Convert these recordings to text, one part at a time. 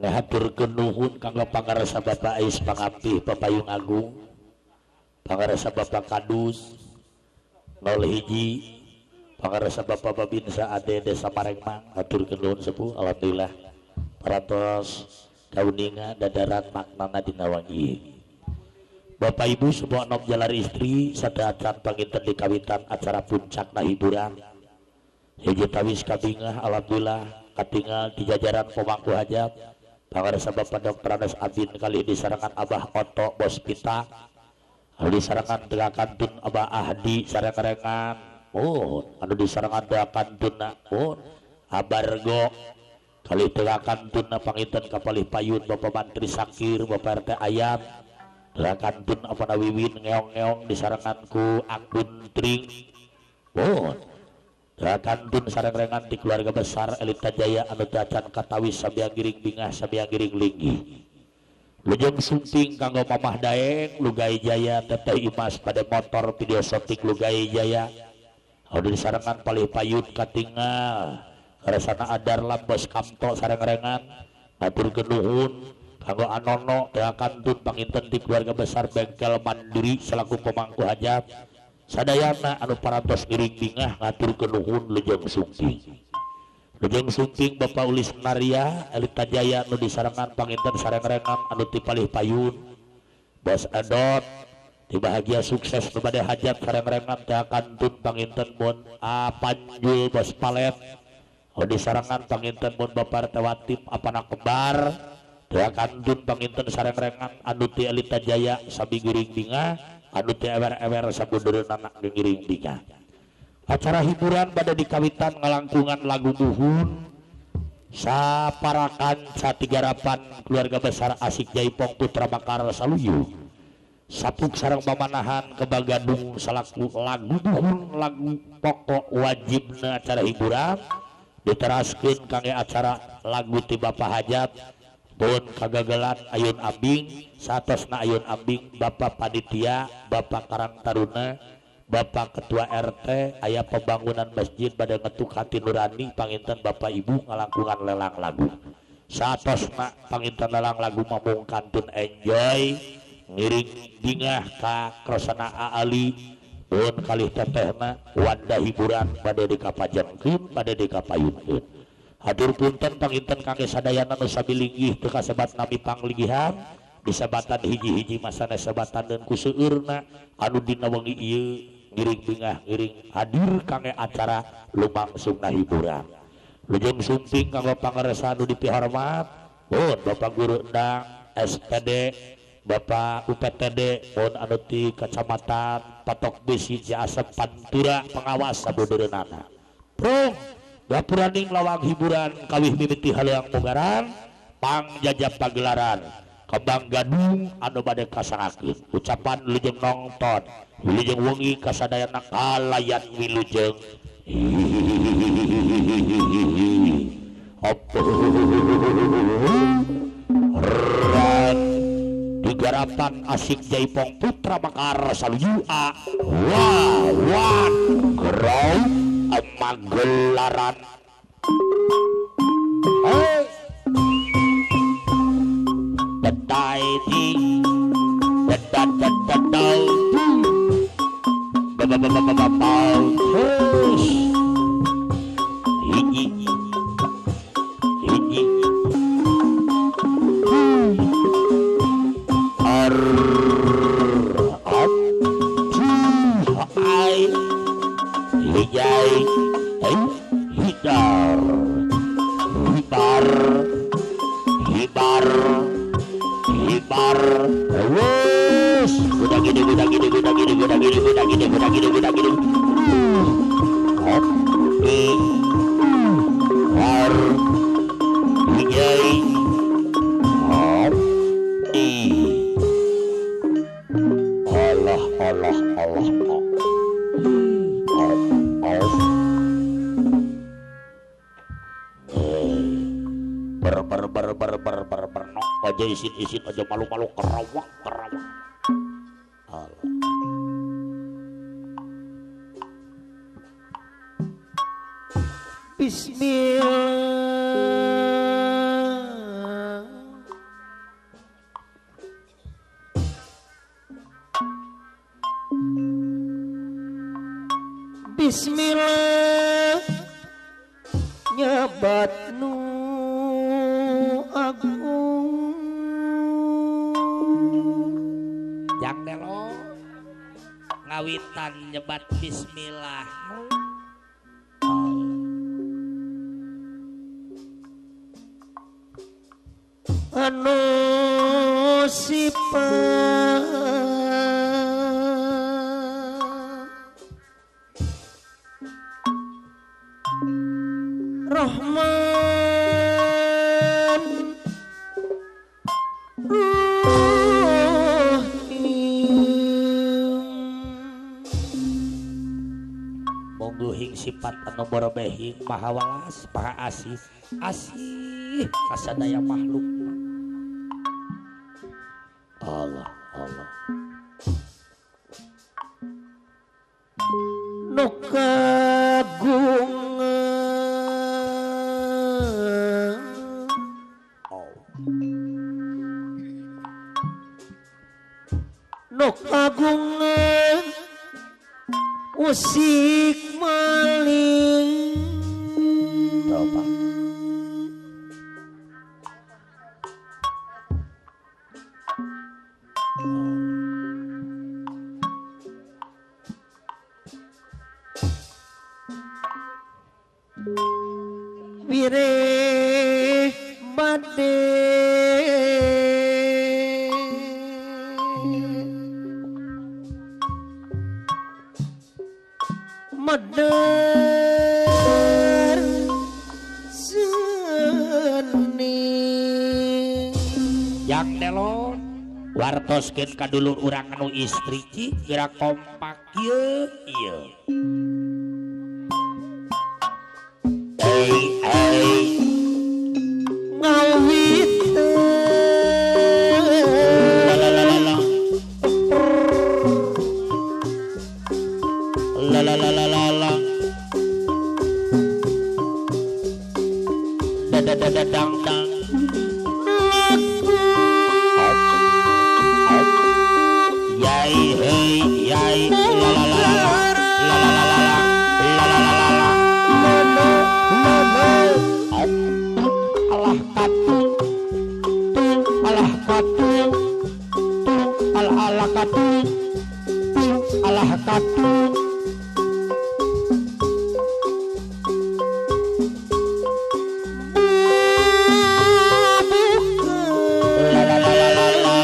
Ngahaturkeun nuhun kanggo pangarsa Bapak Ais Pangampih Papayung Agung, pangarsa Bapak Kadus 01, pangarsa Bapak Babinsa Ade Desa Parengmang, haturkeun nuhun sepuh. Alhamdulillah parantos kauninga dadaran maknana dina wangi. Bapak Ibu semua nom jalar istri sateuacan panginten di kawitan acara puncakna hiburan. Hiji tawis kabingah alhamdulillah katingal di jajaran pemangku hajat. Pangarsa Bapak Dr. Anes Abin kali disarangan Abah Oto Bos Pita, disarangan teu kantun Abah Ahdi sareng-rengan, oh anu disarangan teu kantun oh Abargo kali teu kantun panginten kapalih payun Bapak Mantri Sakir Bapak RT Ayam teu kantun apana Wiwin ngeong-ngeong disarangan ku Akun Tring, oh kantun sareng-rengan di keluarga besar Elita Jaya anu teu acan katawis sabiang giring bingah sabiang giring linggih. Lujeng sumping kanggo Mamah Daeng Lugai Jaya Teteh Imas pada motor video shooting Lugai Jaya anu disarengan palih payun katingal karesana Adar Lambos Kamto sareng-rengan haturkeun nuhun kanggo Anono teu kantun panginten di keluarga besar Bengkel Mandiri selaku pemangku hajat. Sadayana anu parantos ngiring bingah ngaturkeun nuhun lejeng sumping. Lejeng sumping Bapak Ulis Naria Elita Jaya anu disarengan panginten sareng-rengan anu ti palih payun Bos Edot ti bahagia sukses nu bade hajat sareng-rengan teh kantun panginten mun Panjul Bos Palet anu disarengan panginten mun Bapak Tewatip apana kembar teh kantun panginten sareng-rengan anu ti Elita Jaya sami ngiring bingah anu teu ewer-ewer sabudeureunana ngiring bingah. Acara hiburan pada dikawitan ngalangkungan lagu buhun saparakan satigarapan keluarga besar Asik Jaipong Putra Makar Saluyu sapuk sareng pamanahan kebagadung salaku lagu buhun lagu pokok wajibna acara hiburan diteraskeun kangge acara lagu ti Bapak Hajat pun kagagalan Ayun Ambing satosna Ayun Ambing Bapak Panitia Bapak Karang Taruna Bapak Ketua RT aya pembangunan masjid pada ngetuk hati nurani panginten Bapak Ibu ngalangkungan lelang lagu satosna panginten lelang lagu mamung kantun enjoy ngiring bingah ka krosana Ali pun kalih tetehna wanda hiburan pada dikapajengkeun pada dikapayunkeun. Hatur punten panginten kangge sadayana nu sami linggih teu kasebat nami panglinggihan disebatan hiji-hiji masana sebatan deun ku seueurna anu dina wengi ieu ngiring bingah ngiring hadir kangge acara lumangsungna hiburan. Lujeng sumping kanggo pangarsa anu dipihormat pun Bapak Guru Endang SPD Bapak UPTD pun anu ti Kecamatan Patok Besi Ciasem Pantura pengawas sabudeureunana. Prung gapuraning lawang hiburan kawih mimiti haleuang mugaran pangjajab pagelaran kembang gadung anu bade kasangakeun ucapan wilujeng nongton wilujeng wengi kasadayana kalayan wilujeng ran digarapan Asik Jaipong Putra Makar Saluyu a wawan gerau magelaran. Hey. Detai di dedat dedat babababababau terus hiji hiji ar ap ai hijai hidar hibar hibar hibar terus udah gini udah gini udah gini udah gini udah gini udah gini udah gini hop i har hijai hop i Allah Allah Allah Allah ber ber ber ber ber ber ber no aja isin isin aja malu malu kerawak kerawak Allah. Bismillah. Bismillah nyebat nu agung jang delo ngawitan nyebat bismillah anu sifat Rahman Rahim monggo hing sifat anu borobehing maha welas maha asih asih kasadaya makhluk. Allah Allah nu kagungan oh. Nu kagungan usik maling Bapak wireh bade meder seni yang delon wartoskeun ka dulur urang anu istri ci geura kompak ieu ieu ei ei ngawiteun la la la la la la la la la la da da da da dang dang yai hei yai la la la la la la la la la la la la alah katung tung alah katung tung alah alah katung tung alah katung la la la la la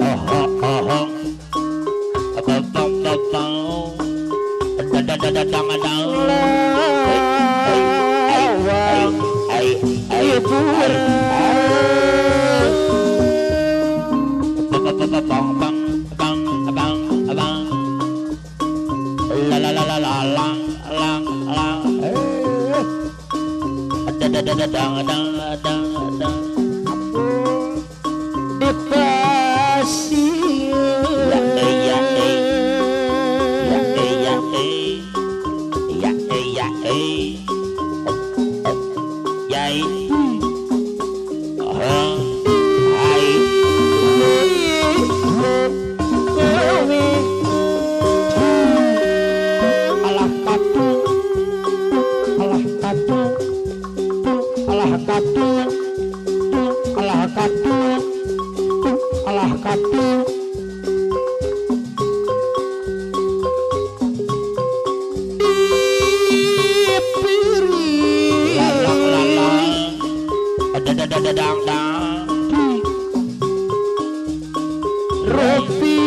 oh oh oh oh bang bang bang da da da da dang dang ai ai bang bang bang bang bang la la la la la la la la da da da da dang dang dang dang ya ya ya ya ya ya yai hai alah katung alah katung alah katung alah katung alah katung da da da dang dang Rofi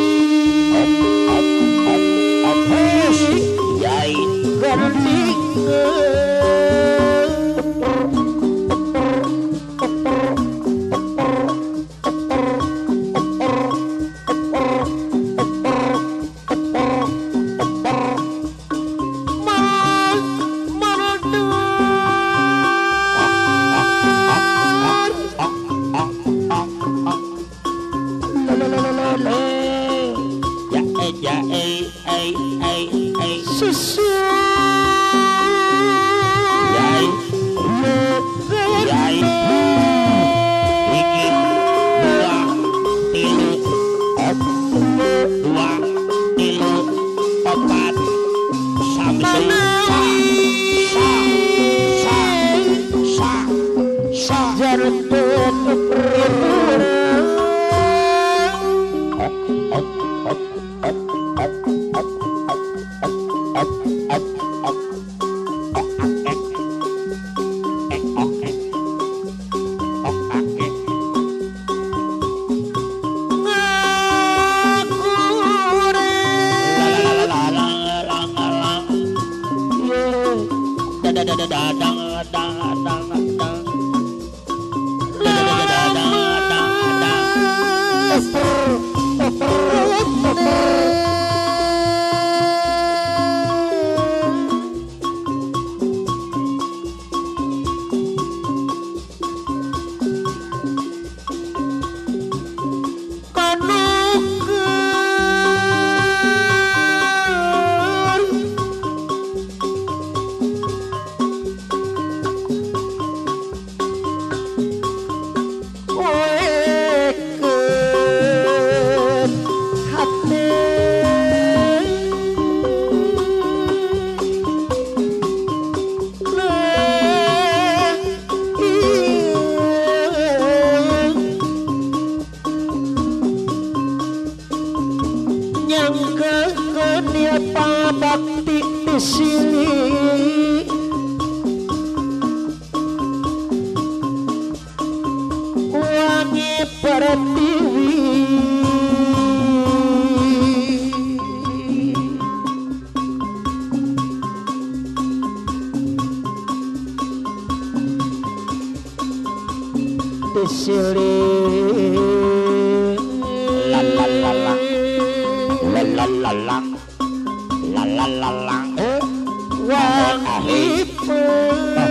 op op op yai ganding ya ei ei ei ei susu yai yai hiji dua tilu op dua tilu opat Sa sa sa Janten